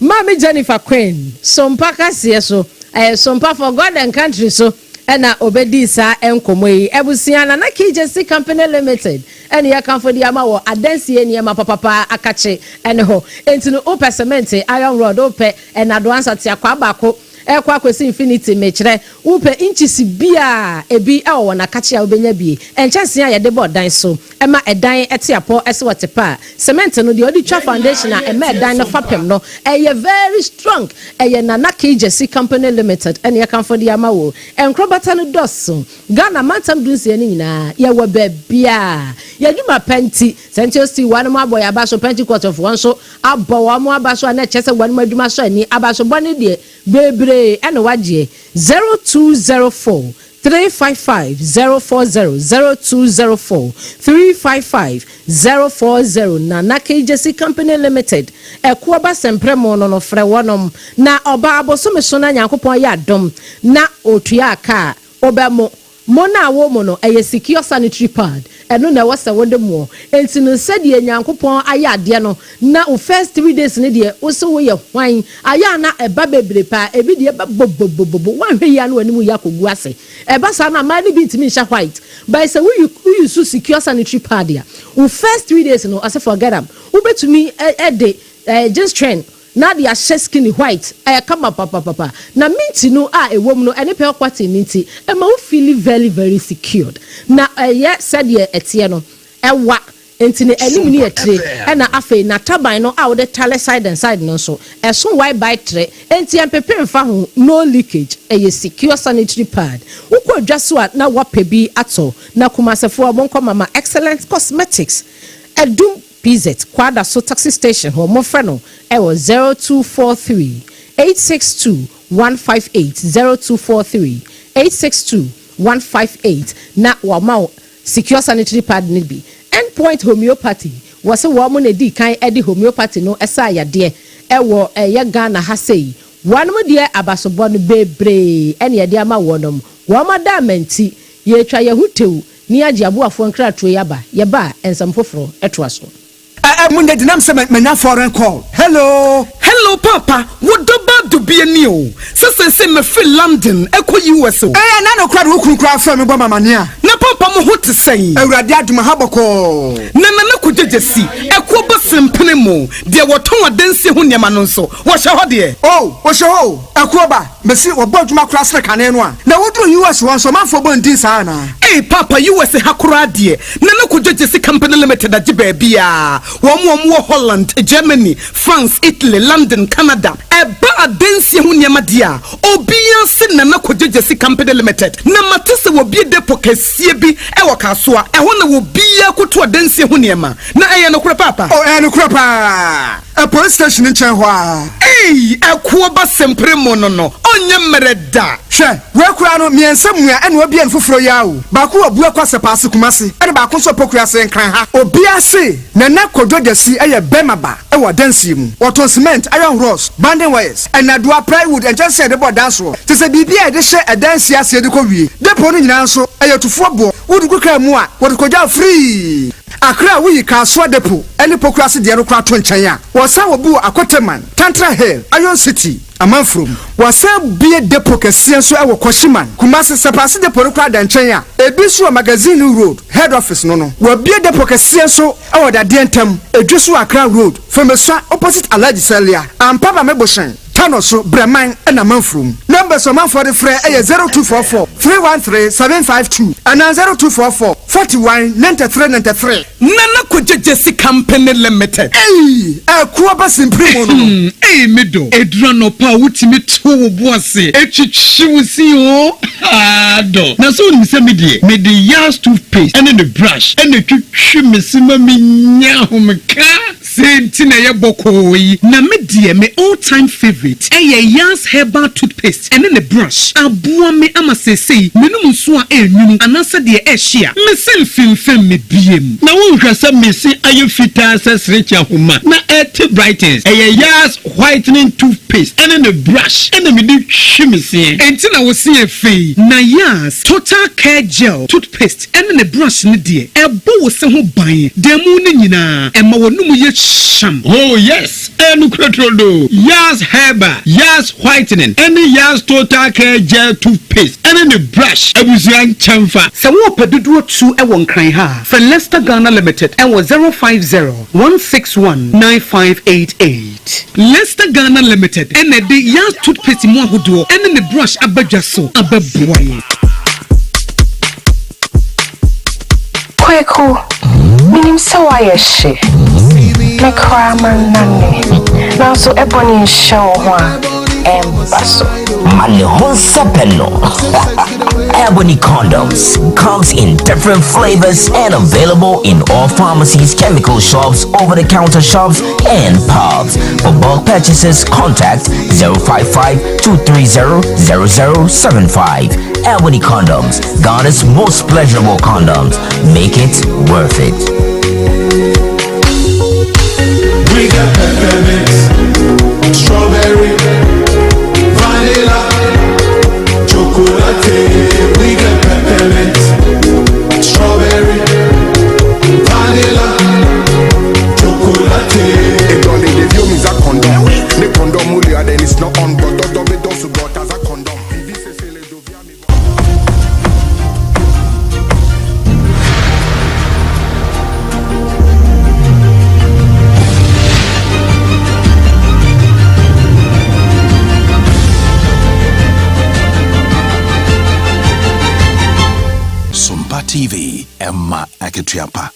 Maame Jennifer Quinn Sompa kaseɛ so, ɛyɛ Sompa for God and Country so ɛna obedii saa nkɔmmɔ yi. Abusua Nana Key Gyesi Company Limited ɛne yɛkamfo de ama wɔ adansie nneɛma papapa akakye ɛne hɔ. Enti no wopɛ cement, iron rod, wopɛ ɛnadoa nsateakwaa baako ɛkɔ akɔsi infinity mekyerɛ wopɛ inches bi a ebi ɛwɔ wɔn akakye a wobɛnya bie. Nkyɛnsee a yɛde bɔ dan so ɛma ɛdan ɛte apɔ ɛsɛ wɔte pa a cement no deɛ ɔde twa foundation a ɛma ɛdan no fapem no ɛyɛ very strong. Ɛyɛ Nana Key Gyesi Company Limited ɛne yɛkamfo de ama wo. Nkorɔbata no dɔso Ghana mantam 16 no nyinaa yɛwɔ baabia yɛadwuma pɛ nti Sɛnti osi wɔn abɔ yɛ aba so Pentecostfoɔ nso abɔ wɔn aba so a na ɛkyɛ sɛ wɔn adwuma so ani aba so bɔ ne deɛ bebree ɛna wagyeɛ. 0204 355 040, 0204 355 040. Nana Kegyesi Company Limited ɛkoɔ ba sɛmprɛ mu no frɛ wɔnom na ɔbaa abosome so na Nyankopɔn yɛ adom na otua aka a wobɛmo mo na awo mu no ɛyɛ secure sanitary pad ɛno na ɛwɔ sɛ wode moɔ. Nti no sɛdeɛ Nyankopɔn ayɛ adeɛ no na wo first 3 days ne deɛ wo sɛ woyɛ hwan ayɛ a na ɛba bebree paa ebi deɛ ɛba bobobobobo woanhwɛ yie a na w'anim yɛ akɔgu ase. Ɛba saa na mmaa no bi ntumi nhyɛ white but sɛ woyi woyi so secure sanitary pad a wo first 3 days no ɔsɛ forget am wobɛtumi ɛde jeans trend na de ahyɛ skinny white ɛyɛ kama papapapa na mint no a ɛwɔ mu no ɛne pɛ ɔkwate ne nti ɛma wo feel very very secured na ɛyɛ sɛdeɛ ɛteɛ no ɛwa nti ne anim ne yɛ ɛna afei n'ataban no a wɔde tale side and side no nso ɛso wide by tere nti mpepe nfa ho, no leakage. Ɛyɛ secure sanitary pad. Wokɔ dwa so a na wapɛ bi atɔ na kumasefoɔ monkɔ Mama Excellent Cosmetics, Ɛdum PZ Kwada so taxi station hɔ. Mofrɛ no ɛwɔ 0243 862 158, 0243 862 158 na wɔama wo secure sanitary pad no bi. Endpoint Homeopathy wɔ sɛ wɔn mo na di kan de homeopathy no ɛsa ayadeɛ ɛwɔ ɛyɛ Ghana ha sei. Wɔn mo deɛ abasobɔ no bebree ɛna yɛde ama wɔn. Wɔn ada amanti yɛtwa yɛn ho tew ne yɛagye aboafoɔ nkratoɔ yi aba yɛba a nsɛm foforɔ ɛtoa so. Ɛ mu nyɛ dinam sɛ manya foreign call. Hello. Hello papa, wo dɔba dubie ni o sɛ sɛsɛ mefiri London ɛkɔ US o. Ɛyɛ na no kora de wo kunu kora frɛ me bɔ mamane a. Na papa, mo ho te sɛn? Awurade adom ha bɔkɔɔ. Na Nana Kodwogyesi si ɛkoɔ bɔ sempene mu deɛ wɔtɔn adansie ho nneɛma no nso wɔhyɛ hɔ deɛ. O wɔhyɛ hɔ o, ɛkoɔ ba mesi wɔbɔ adwuma kora sere kane no a na woduru US hɔ nso ɔmanfoɔ bɔ ndin saa anaa? Ei papa, US ha koraa deɛ Nana Kodwogyesi Company Limited agye baabiaa. Wɔn wɔ Holland, Germany, France, Italy, London, Canada. Ɛba adansie ho nneɛma deɛ a obiara se Nana Kodwogyesi Company Limited. Na mate sɛ wɔbie depo kɛseɛ bi ɛwɔ Kasoa ɛhɔ na wɔbiara koto adansie ho nneɛma na ɛyɛ nokorɛ papa? O ɛyɛ nokorɛ paa, ɛ police station nkyɛn hɔ a. Ei, ɛkoɔ ba sempere mu no ɔnyɛ mmerɛ da. Hwɛ, wei koraa no mmiɛnsa mua ɛna wabie no foforɔ yi a o baako wɔ Bua Kwasɛ Paase Kumase ɛna baako nso Pokua ase Nkran ha. Obiara se Nana Kodwo Gyasi ɛyɛ bɛrima ba ɛwɔ adansie mu. Wɔtɔn cement, iron rods, bonding wires, ɛnadoa, plywood, nkyɛnsee a yɛde bɔ dan soɔ te sɛ biribi a yɛde hyɛ ɛdansie aseɛ de kɔ wie. Depo no nyinaa nso ɛyɛ tufoɔ boɔ. Wode gu kaa mu a wɔde kɔgya firii Akra a woyi Kasoa depo ne Pokua ase deɛ no koraa to nkyɛn a wɔsan wɔ bi wɔ Akoteman, Tantra Hill, Iron City, Amanfurom. Wɔsan bue depo kɛseɛ nso wɔ Kwashiman, Kumasi. Sɛpaase depo no koraa da nkyɛn a ebi nso wɔ Magazine Road head office no. Wɔabue depo kɛseɛ nso wɔ Dadeɛ Ntam, Edwe so wɔ Accra Road, Fomesua opposite Alhaji Salia, Ampaba Mebohyɛn, Tano so, Brɛman ɛna Amanfurom. Numbers ɔmanfoɔ de frɛ yɛ 0244 313 752 anaa 0244 41 93 93. Nana Kwadwo Gyasi Company Limited. Ei! Ɛko aba simpiri mu no no. Ei me dɔ, ɛduru anɔpa a wotumi to wo bo ase twitwi wo se oo, haa dɔ. Na sɛ wonim sɛ me deɛ, mede Yas toothpaste ne ne brush na ɛtwitwi me se ma menya ahomeka. Sei nti na ɛyɛ bɔkɔɔ yi. Na me deɛ me all time favourite ɛyɛ Yas herbal toothpaste ɛne ne brush. Aboa me ama seesei menom nsuo a ɛnwunu anaasɛ deɛ ɛhye a, me se mfemfem me biem. Na wonhwɛ sɛ me se ayɛ fitaa sɛ serekye ahoma na ɛte brightens. Ɛyɛ Yas whitening toothpaste ɛne ne brush ɛna mede twi me seɛ. Enti na wo se yɛ fɛ yi. Na Yas total care gel toothpaste ɛne ne brush no deɛ, ɛbɔ wo se ho ban da mu no nyinaa, ɛma w'anomu yɛ hyam. Oh yes, ɛyɛ nokorɛ turodoo. Yas Herbal, Yas Whitening ɛne Yas Total Care Gel Toothpaste ɛne ne brush abusua nkyɛnfa. Sɛ worepɛ dodoɔ tu wɔ Nkran ha a, frɛ Lester Ghana Limited wɔ 050 161 9588. Lester Ghana Limited na ɛde Yas Toothpaste mu ahodoɔ ne ne brush aba dwa so abɛboa yɛn. Kweku, menim sɛ woayɛ hye. Me koraa mannane. Nanso ɛbɔne nhyɛ wo ho a, ɛmba so. Ma ne ho nsɛpɛ no. Ebony condoms comes in different flavors and available in all pharmacies, chemical shops, over-the-counter shops, and pubs. For bulk purchases, contact 055 230 0075. Ebony condoms, Ghana's most pleasurable condoms. Make it worth it. We got peppermint, strawberry, vanilla, chocolate. We got peppermint, strawberry, vanilla, chocolate. Ne condom then it's not on but as a condom. Sompa TV, ɛma akatua pa.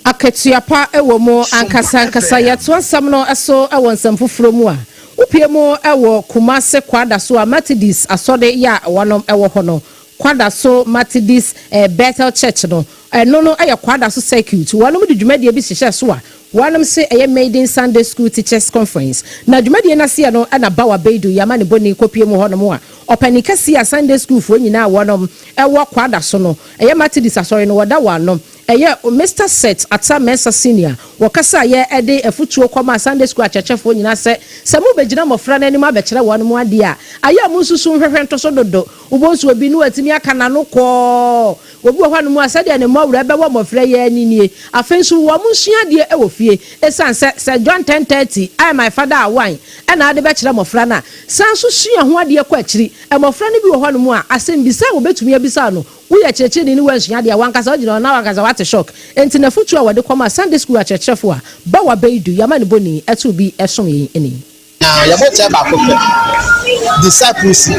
Akatua pa wɔ mu ankasa ankasa. Yɛtoa nsɛm no so wɔ nsɛm foforɔ mu a, wopue mu wɔ Kumase Kwadaso a Methodist asɔre yɛ a wɔnom wɔ hɔ no, Kwadaso Methodist Bethel Church no, ɛno no yɛ Kwadaso Circuit, wɔnom de dwumadie bi hyehyɛɛ so a wɔnom se ɛyɛ Maiden Sunday School Teachers Conference. Na dwumadie no aseɛ no na Bawa Baidu yɛ amanebɔni kɔpue mu hɔnom a ɔpanin kɛseɛ a Sunday School foɔ nyinaa a wɔnom wɔ Kwadaso no, ɛyɛ Methodist asɔre no wɔda wɔn ano. Ɛyɛ Mister Seth Atta Mensah Senior wɔ kasa a yɛ de afutuo kɔ maa Sunday School akyerɛkyerɛfoɔ nyinaa sɛ, sɛ mo bɛgyina mmɔfra no anim abɛkyerɛ wɔn mo adeɛ a, ayɛ a mo nsusu nhwɛhwɛ ntoso dodo. Wobɛhu sɛ obi no watumi aka n'ano kɔɔ. Obi wɔ hɔ nom a sɛdeɛ ne mmɔwerɛ bɛwɔ mmɔfra yi ani nie. Afei nso wɔn nsua adeɛ wɔ fie. Ɛsiane sɛ, sɛ John 10:30, I my father are one na wode bɛkyerɛ mmɔfra no a, san nso sua ho adeɛ kɔ akyiri. Mmɔfra no bi wɔ hɔ nom a, asɛmbisa a wɔbɛtumi abisa no, Woyɛ kyerɛkyerɛni ne woansua adeɛ a, w'ankasa wogyina hɔ na w'ankasa woate shock. Enti n'afotuo a wɔde kɔmaa Sunday school akyerɛkyerɛfoɔ a Bawa Baidu, Yamaniboni, too bi som yɛn ni. Na yɛn botae baako pɛ, discipleship,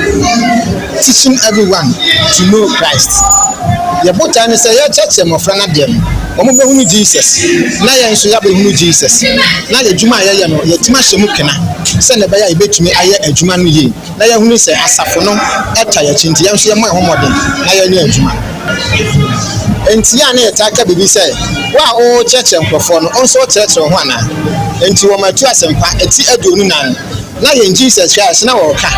teaching everyone to know Christ. Yɛn botae ne sɛ yɛrekyerɛkyerɛ mmɔfra no adeɛ no, wɔbɛhunu Jesus, na yɛn nso yɛabɛhunu Jesus, na yɛn adwuma a yɛyɛ no, yɛatumi ahyɛ mu kena sɛdeɛ ɛbɛyɛ a yɛbɛtumi ayɛ adwuma no yie. na yɛahunu sɛ asafo no ta yɛn akyi nti, yɛn nso yɛmmɔ yɛn ho mmɔden na yɛnyɛ adwuma. Enti yɛ a na yɛtaa ka biribi sɛ, Wo a worekyerɛkyerɛ nkurɔfoɔ no, wo nso wokyerɛkyerɛ wo ho anaa? Enti wɔ Mateo Asɛmpa, ti 24 no, na yɛn Jesus Christ na ɔreka.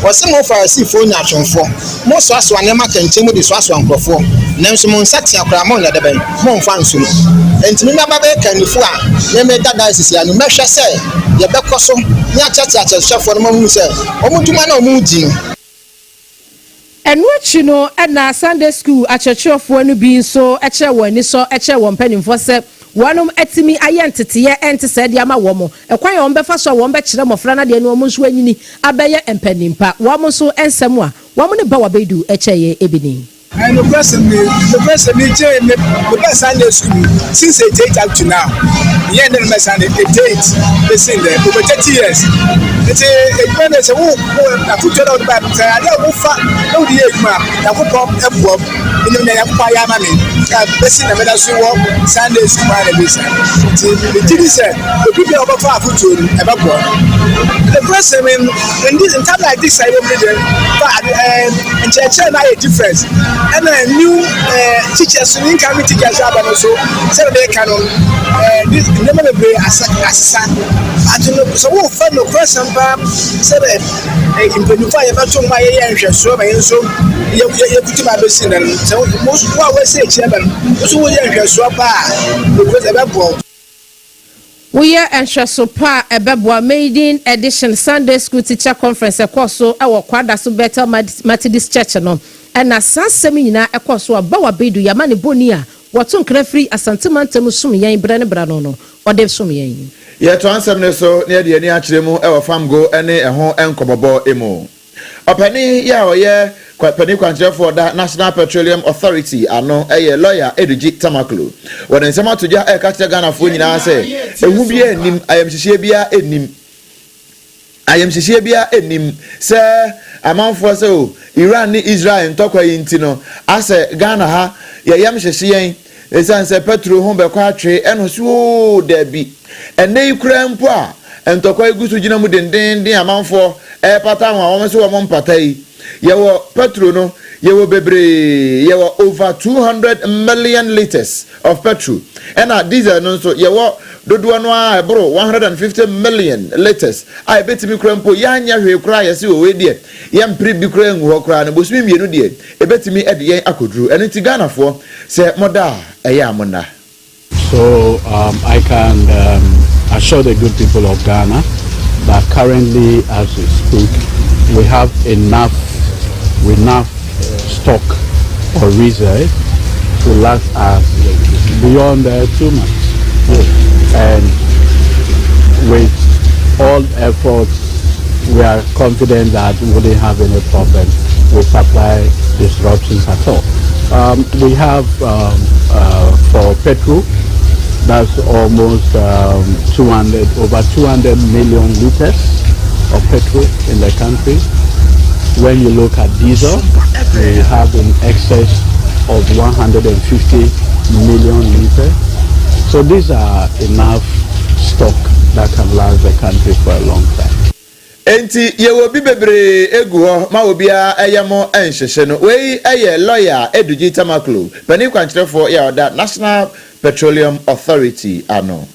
Ɔse, Mo Farisifoɔ nyaatwomfoɔ, mosoasoa nneɛma kɛntɛn mu de soasoa nkurɔfoɔ, nanso mo nsatea koraa monyɛ dɛbɛn? Momfa nso mu. Enti me maba bɛyɛ kannifo a me meda diocese yi ano, mɛhwɛ sɛ yɛbɛkɔ so ne akyerɛkyerɛ akyerɛkyerɛfoɔ no ma wɔahunu sɛ wɔn dwuma no a wɔredi no. Ɛno akyi no na Sunday School akyerɛkyerɛfoɔ no bi nso kyerɛɛ wɔn anisɔ kyerɛɛ wɔn mpanimfoɔ sɛ wɔnom atumi ayɛ nteteeɛ ɛnte sɛɛ de ama wɔn, ɛkwan a wɔbɛfa so a wɔbɛkyerɛ mmɔfra no adeɛ na wɔn nso anyini abɛyɛ mpanin pa. Wɔn nso nsɛm a wɔn ne Bawa Baidu kyɛeɛ bi ni. Nokwasɛm ni, nokwasɛm ni, gye me mebaa Sunday school mu since 88 up to now. Meyɛɛ dɛ na mebaa Sunday 88 besi ndɛ, over 30 years. Nti edwuma no sɛ wo wo afotuo na wode baa sɛ ade a wofa na wode yɛ adwuma a, Nyankopɔn boa mu. Menim nea Nyankopɔn ayɛ ama me a besi na meda so wɔ Sunday school mu a na ebesi. Nti megye di sɛ obi biara a ɔbɛfa afotuo no, ɛbɛboa no. Nokwasɛm ni, in this in time like this a yɛwɔ mu no deɛ, fa ade ɛɛ. Nkyerɛkyerɛ no ayɛ different ɛna new eh, teachers no incoming teachers aba no so sɛdeɛ meka no eh, nneɛma bebree asa asesa but no sɛ wofa nokorɛsɛm paa sɛdeɛ eh, mpanyinfoɔ a yɛbɛto mu a yɛyɛ nhwɛsoɔ ma yɛn nso yɛkutu ma abɛsi nnɛ no sɛ wo a woasi akyire ba no wo nso woyɛ nhwɛsoɔ paa a nokorɛ sɛ ɛbɛboa wo. Woyɛ nhwɛso pa a ɛbɛboa Maiden Edition Sunday School Teacher Conference ɛkɔɔ so wɔ Kwadaso Bethel Methodist Church no na saa asɛm yi nyinaa ɛkɔɔ so a Bawa Baidu yɛ amanebɔni a wɔto nkra firi Asante mantam som yɛn berɛ ne berɛ ano no ɔde som yɛn. Yɛtoa nsɛm no so na yɛde yɛn ani akyerɛ mu wɔ Famgo ne ɛho nkɔmmɔbɔ mu. Ɔpanin yi a ɔyɛ panin kwankyerɛfoɔ da National Petroleum Authority ano yɛ Lɔya Edudzi Tamaklo. Wɔde nsɛm ato dwa reka kyerɛ Ghanafoɔ nyinaa sɛ ehu biara nnim, ayamhyehyeɛ biara nnim, ayamhyehyeɛ biara nnim sɛ amanfoɔ sɛ o Iran ne Israel ntɔkwa yi nti no asɛ Ghana ha yɛyam hyehye yɛn Esiane sɛ Petro ho bɛkɔ atwee ɛno so oo, dabi. Ɛnnɛ yi koraa mpo a ntɔkwa yi gu so gyina mu dendeenden a amanfoɔ repata ho a wɔn nso wɔn mpata yi, yɛwɔ Petro no, yɛwɔ bebree, yɛwɔ over 200 million litres of petrol, ɛna diesel no nso yɛwɔ dodoɔ no ara a ɛboro 150 million litres a ɛbɛtumi koraa mpo yɛanyɛ hwee koraa yɛse o wei deɛ yɛmpere bi koraa ngu hɔ koraa no bosome mmienu deɛ ɛbɛtumi de yɛn akɔduru. Ɛno nti Ghanafoɔ, sɛ moda a, ɛyɛ a monna. So um, I can um, assure the good people of Ghana that currently, as we speak, we have enough, enough stock or reserve to last us beyond uh, two months. Yes. And with all efforts, we are confident that we wouldn't have any problem with supply disruptions at all. Um, we have um, uh, for petrol, that's almost um, 200, over 200 million liters of petrol in the country. When you look at diesel, we have in excess of 150 million liters. So these are enough stock that can last the country for a long time. Enti yɛwɔ bi bebree gu hɔ ma obiara yam nhyehye no. Wei yɛ lɔya Edudzi Tamaklo, panin kwankyerɛfoɔ a ɔda National Petroleum Authority ano.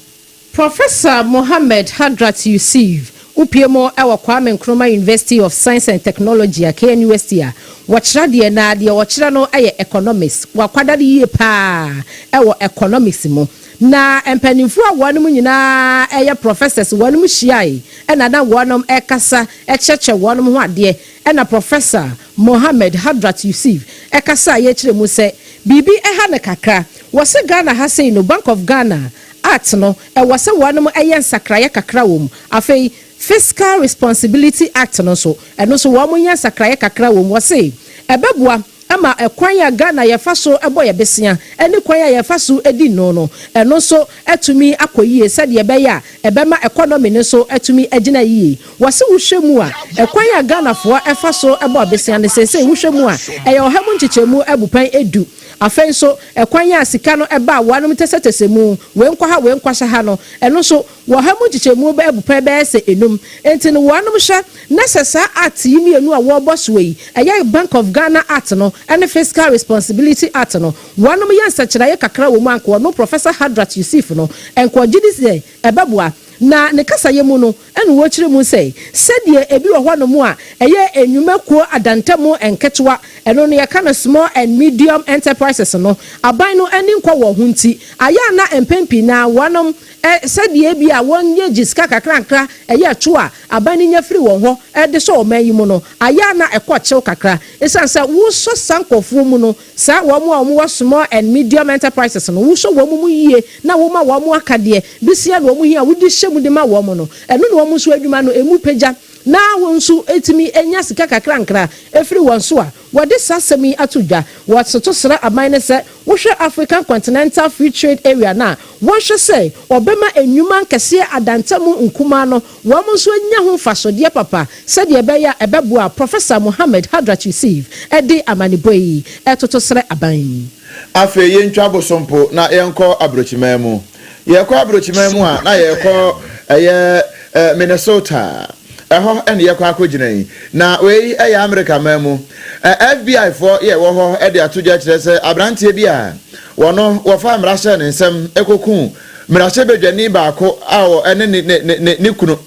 Professor Mohammed Hadrat Yusuf wopue mu wɔ Kwame Nkrumah University of Science and Technology a, KNUST, a wɔkyerɛ adeɛ na deɛ ɔkyerɛ no yɛ Economics. Wakwadare yie pa ara wɔ Economics mu. Na mpanimfoɔ a wɔnom nyinaa yɛ professors wɔnom hyiae na na wɔnom rekasa kyerɛkyerɛ wɔnom ho adeɛ ɛna Professor Mohammed Hadrat Yusuf kasaeɛ kyerɛ mu sɛ biribi ha no kakra. Wɔse Ghana ha sei no Bank of Ghana Act no ɛwɔ sɛ wɔnom yɛ nsakraeɛ kakra wɔ mu. Afei Fiscal Responsibility Act no nso ɛno nso wɔn nyɛ nsakraeɛ kakra wɔ mu. Wɔse ɛbɛboa ma kwan a Ghana yɛfa so bɔ yɛ besea ne kwan a yɛfa so di nno no, ɛno nso atumi akɔ yie sɛdeɛ ɛbɛyɛ a ɛbɛma economy no nso atumi agyina yie. Wɔse wohwɛ mu a, ɛkwan a Ghanafoɔ fa so bɔ besea no seesei wohwɛ mu a, ɛyɛ ɔha mu nkyekyɛmu abupɛn du. Afei nso, ɛkwan a sika no ba a wɔanom tɛsɛtɛsɛ mu, wei nkɔ ha wei nkɔhyɛ ha no, ɛno nso, Wɔ ha mu nkyekyɛmu bɛyɛ abupɛn bɛyɛ sɛ enum. Enti no wɔnom hwɛ na sɛ saa Act yi mienu a wɔrebɔ soɔ yi, ɛyɛ Bank of Ghana Act no ne Fiscal Responsibility Act no, wɔnom yɛ nsakyeraeɛ kakra wɔ mu a anka ɔno Professor Hadrat Yusif no nka ɔgye di sɛ ɛbɛboa. Na ne kasayɛ mu no ɛna ɔrekyerɛ mu sɛ sɛdeɛ ebi wɔ hɔnom a ɛyɛ nnwuma kuo adantamu nketewa, ɛno no yɛka no small and medium enterprises no, aban no ani nkɔ wɔn ho nti ayɛ a na mpɛn pii no ara wɔnom Ɛ, sɛdeɛ ebia wɔnyɛ gye sika kakrankra ɛyɛ ɛtoɔ a aban no nya firi wɔn hɔ de sɔ ɔman yi mu no, ayɛ a na ɛkɔ kyew kakra. Esiane sɛ wosɔ saa nkorɔfoɔ mu no, saa wɔn a wɔwɔ small and medium enterprises no, wosɔ wɔn mu yie na woma wɔn akadeɛ, besia na wɔn hia a wode hyɛ mu de ma wɔn no, ɛno na wɔn nso adwuma no ɛmu pagya. na wɔn nso tumi nya sika kakrankra firi wɔn so a, wɔde saa asɛm yi ato dwa. Wɔtoto srɛ aban no sɛ wohwɛ African Continental Free Trade Area no a, wɔnhwɛ sɛ wɔbɛma nnwuma nkɛseɛ adantamu nkumaa no wɔn nso anya ho mfasodeɛ papa sɛdeɛ ɛbɛyɛ a ɛbɛboa Professor Mohammed Hadrat Yusuf de amanebɔ yi toto srɛ aban yi. Afei yɛntwa bosompo na yɛnkɔ aburokyiman mu. Yɛkɔ aburokyiman mu a, na yɛrekɔ ɛyɛ Minnesota. Ɛhɔ na yɛkɔ akɔgyina yi. Na wei yɛ Amerika man mu. FBI foɔ yɛ wɔ hɔ de ato dwa kyerɛ sɛ aberanteɛ bi a wɔno wɔfaa mmara hyɛɛ ne nsam kɔkuu mmarahyɛbadwani baako a ɛne ne ne ne ne kunu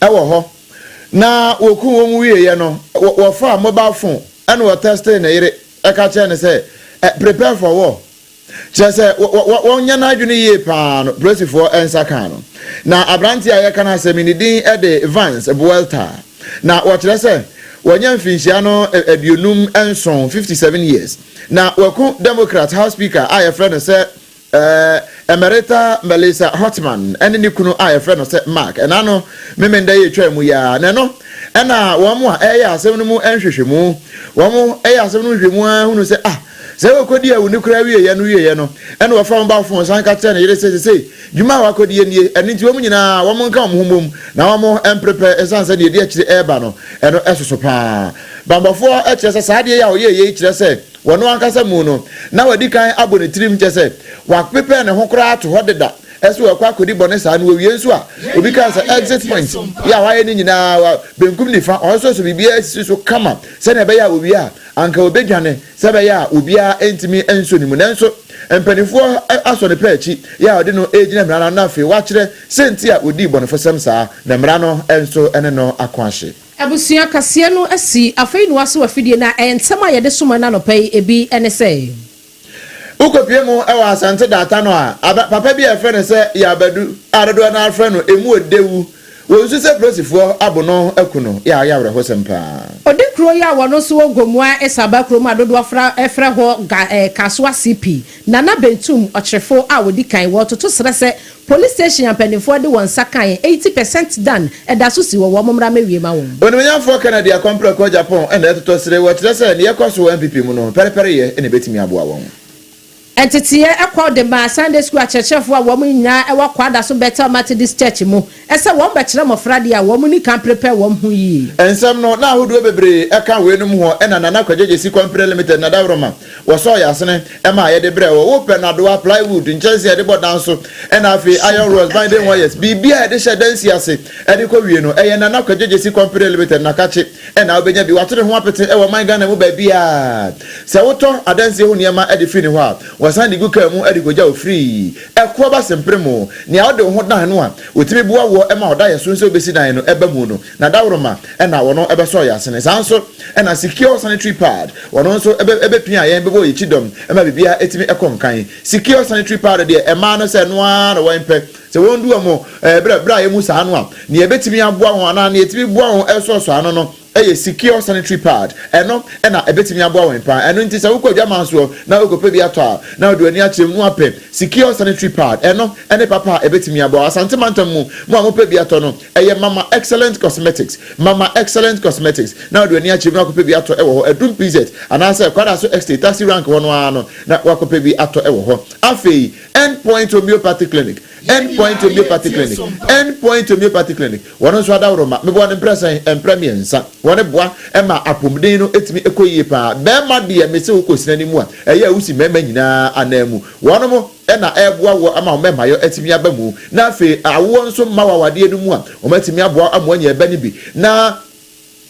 wɔ hɔ. Na wɔkuu wɔn wieeɛ no, wɔfaa mobile phone ɛna wɔtɛstee ne yere ka kyerɛɛ no sɛ prepare for war. Kyerɛ sɛ, wɔnyɛ n'adwene yie paa no, polisifoɔ nsa kaa no. Na aberanteɛ a yɛreka n'asɛm yi, ne din de Vance Buelta. Na wɔkyerɛ sɛ wanya mfinhyia no 57, 57 years. Na waku Democrat House Speaker a yɛfrɛ no sɛ Emerita Melissa Hortman ne ne kunu a yɛfrɛ no sɛ Mark. Ɛna no Memenda yi atwaa mu yi ara. Na ɛno na wɔn a ɛreyɛ asɛm no mu nhwehwɛmu, wɔn yɛ asɛm no mu nhwehwɛmu ara hunu sɛ ah, Sɛ wɔkɔdii awu no koraa wieeɛ no wieeɛ no, ɛnna wɔfaa wɔn ba foforo san ka kyerɛɛ ne yere sɛ, Seesei, dwuma a wɔakɔdie nie, ɛno nti wɔn nyinaa wɔnka wɔn ho mmom na wɔmprepɛ ɛsiane sɛ deɛ ɛdi akyire reba no, ɛno soso pa ara. Bammɔfoɔ kyerɛ sɛ saa adeɛ yi a ɔyɛeɛ yi kyerɛ sɛ wɔno ankasa mu no, na wadi kan abɔ ne tirim, kyerɛ sɛ, waprepare ne ho koraa ato hɔ deda sɛ ɔrekɔ akɔdi bɔne saa, na wɔwie nso a, obi kaa sɛ exit point yi a wayɛ ne nyinaa, benkum nifa, ɔsosɔ biribiara sisi so kama sɛdeɛ ɛbɛyɛ a ɔwie a, anka ɔbɛdwane. Sɛ ɛbɛyɛ a obiara ntumi nso ne mu. Nanso mpanimfoɔ asɔ ne pɛ akyi yɛ a wɔde no regyina mmara no ano na afei wɔakyerɛ sɛ nti a wɔdii bɔnefosɛm saa, na mmara no nso ne no ako ahye. Abusua kaseɛ no asi afei na wɔaso afidie no a ɛyɛ nsɛm a yɛde soma no anɔpa yi ebi ne sɛ. Wokɔpue mu wɔ Asante Data no a, aba papa bi a yɛfrɛ no sɛ Yabadu a dodoɔ no ara frɛ no Emu Odewu Wɔnsu sɛ polisifoɔ abo no aku no yɛ ayɛ awerɛhosɛm paa. Ɔde kuro yi a wɔno nso wɔ Gomoa Esaba kurom a dodoɔ fra frɛ hɔ Ga eh Kasoa CP, Nana Bentum Ɔkyerefo a ɔdi kan, wɔretoto srɛ sɛ Police station a mpaninfoɔ de wɔn nsa kaeɛ 80 percent done ɛda so si hɔ, wɔn mmra mmɛwie ma wɔn. Onimuonyamfoɔ Kennedy Akɔmprɛko Agyapong na ɛtotɔ sere, wɔkyerɛ sɛ nea ɛkɔ so wɔ NPP mu no, pɛrepɛreyɛ na ɛbɛtumi aboa wɔn. Nteteeɛ kɔ de maa Sunday School akyerɛkyerɛfoɔ a wɔn nyinaa wɔ Kwadaso Bethel Methodist Church mu sɛ wɔn bɛkyerɛ mmɔfra adeɛ a wɔn nni kan prepare wɔn ho yie. Nsɛm no, na ahodoɔ bebree ka weinom ho ɛna Nana Kwadwo Gyesi Kɔmpene Limited Nadaworoma wɔsɔɔ yɛn asene maa yɛde brɛɛ wɔ. Wopɛ nnadoa, plywood, nkyɛnsee a yɛde bɔ dan so ɛna afei iron rods, binding wires, biribiara a yɛde hyɛ dansi ase de kɔ wie no ɛyɛ Nana Kwadwo Gyesi Kɔmpene Limited Nakakye. na wobɛnya bi. Wato ne ho apete wɔ ɔman Ghana mu baabiara. Sɛ wotɔ adansie ho nneɛma de firi ne hɔ a, wɔsan de gu kaa mu de kɔgya wo firii. Ɛkoɔ ba sempere mu. Nea wode wo ho dan no a, wɔtumi boa woɔ ma ɔdaeɛso sɛ wobɛsi dan no ba mu no, n'adaworoma na wɔno bɛsɔ yɛn asene. Saa nso na Secure Sanitary Pad, wɔno nso bɛpia yɛn, bɛbɔ yɛn kyidɔm ma biribiara tumi kɔ nkan. Secure Sanitary Pad deɛ, mmaa no sɛ ɛno ara na wɔpɛ. Sɛ wɔn du wɔn berɛ berɛ a emu saa no a, nea ɛbɛtumi aboa wɔn anaa nea ɛtumi boa wɔn sɔsɔ ano no yɛ Secure Sanitary Pad. Ɛno na ɛbɛtumi aboa wɔn paa. Ɛno nti sɛ wokɔ adwaman soɔ na wokɔpɛ bi atɔ a, na wode w'ani akyerɛ mu na woapɛ Secure Sanitary Pad. Ɛno ne papa a ɛbɛtumi aboa wo. Asante mantam mu, mo a mopɛ bi atɔ no, ɛyɛ Mama Excellent Cosmetics. Mama Excellent Cosmetics. Na wode w'ani akyerɛ mu na wakɔpɛ bi atɔ wɔ hɔ. Adum PZ anaasɛ Kwadaso Estate Taxi Rank hɔ no ara no na woakɔpɛ bi atɔ wɔ hɔ. Afei, End Point Homeopathy Clinic, End Point Homeopathy Clinic, End Point Homeopathy Clinic, Wɔn nso adaworoma, meboa no mprɛ sɛn? Mprɛ mmiɛnsa. Wɔn boa ma apomuden no tumi kɔ yie paa. Barima deɛ mese wo kɔ sina no mu a, ɛyɛ a wosi mmarima nyinaa ananmu. Wɔnom na ɛreboa woɔ ama wo mmarimayɔ atumi aba mu. Na afei awoɔ nso mma wo awadeɛ no mu a, wɔatumi aboa ama woanya ɛba no bi. Na.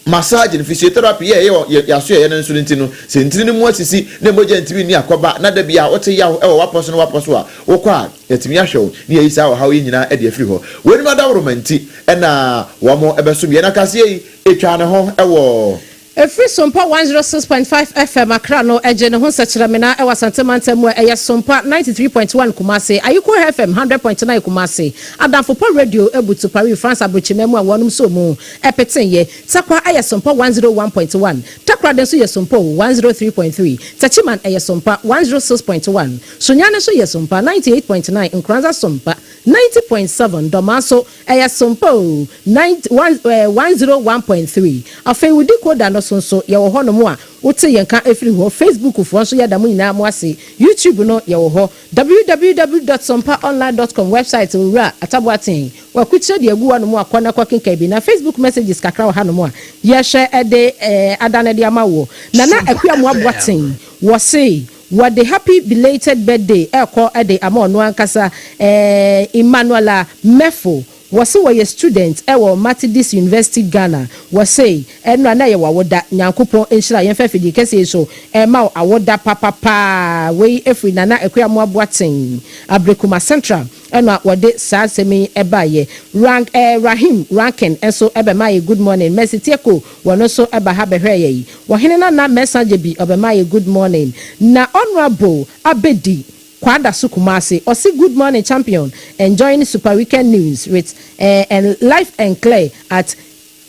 Massage no, physiotherapy, yɛ a ɛyɛ wɔ yɛn asoɛeɛ no nso no nti no, sɛ ntini no mu asisi na mogya ntumi nni akɔba na da biara wote yaw wɔ w'apɔ so ne w'apɔ so a, wokɔ a, yɛatumi ahwɛ wo na yɛayi saa ɔhaw yi nyinaa de afiri hɔ. Weinom adaworoma nti na wɔbɛsom yɛn. Na kaseɛ yi, ɛtwaa ne ho wɔ. Ɛfiri Sompa 106.5 FM Accra no gye ne ho nsɛkyerɛmena wɔ Asante mantam mu a ɛyɛ Sompa 93.1 Kumasi, Ayiko FM 100.9 Kumasi, Adamfo Pa Radio butu Paris France abrokyiman mu a wɔnom sɔɔ mu peteeɛ. Tarkwa yɛ Sompa 101.1, Takoradi nso yɛ Sompa 103.3, Techiman ɛyɛ Sompa 106.1, Sunyani nso yɛ Sompa 98.9, Nkoranza Sompa 90.7, Dɔmaa nso Ɛyɛ sompa oo, 90, 1, eh, 101.3. Afei wo decoder no so nso, yɛwɔ hɔnom a wote yɛn ka firi hɔ. Facebook foɔ nso yɛda mo nyinaa mo ase. YouTube no, yɛwɔ hɔ. Www dot sompaonline dot com website Owura Atta Boateng, wakukyerɛ deɛ agu hɔnom a kɔ na kɔ kenkan bi. Na Facebook messages kakra wɔ hanom a yɛhwɛ de eh, ada no de ama woɔ. Nana Akua Amoah Boateng, wɔse. Wɔde happy belated birthday ɛkɔ de ama ɔno ankasa eh, Emmanuela Mefo. Wɔse wɔyɛ student ɛwɔ Matidis University Ghana. Wɔse ɛnora na ɛyɛ w'awoda. Nyankopɔn nhyira yɛn mfa afidie kɛseɛ yi so ɛma wo awoda papapaa. Wei ɛfiri Nana Akuamoah Boateng, Abrekuma Central ɛna wɔde saa asɛm yi ɛbaeɛ. Rank eh, Rahim Rankin nso ɛbɛmaa yɛ good morning. Mercy Tieko wɔno nso ɛba ha bɛhwɛɛ yɛn. Ɔhene Nana Mensah Gyebi ɔbɛma yɛ good morning na Honourable Abedi Kwadaso Kumasi ɔse good morning champion enjoying super weekend news with eh and live and clear at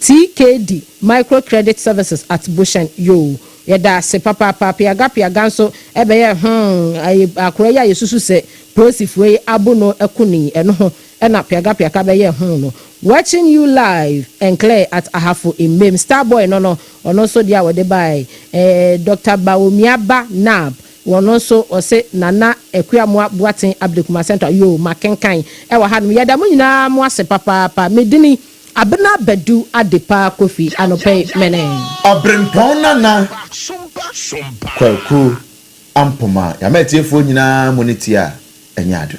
TKD micro credit services at Bushen yoo yɛda ase papaapa Piaga Piaga nso ɛbɛyɛ hmm ayi akora yi a yɛsusu sɛ polisifoɔ yi abo no aku no yi ɛno ho ɛna Piaga Piaka bɛyɛɛ ho no Watching you live and clear at Ahafo Mmem Star boy no no ɔno nso deɛ a wɔde baeɛ eh Doctor Bawumia ba Nab wɔno nso ɔse Nana Akuamoah Boateng Abdekuma Central yoo makenkan ɛwɔ hanom yɛda mo nyinaa mo ase papaapa medini Abena Badu Adepa Kofi anɔpa yi mene. Ɔbrempɔn Nana Kwaku Ampoma Yɛama atiefoɔ nyinaa mo ne tie a ɛnyɛ ado.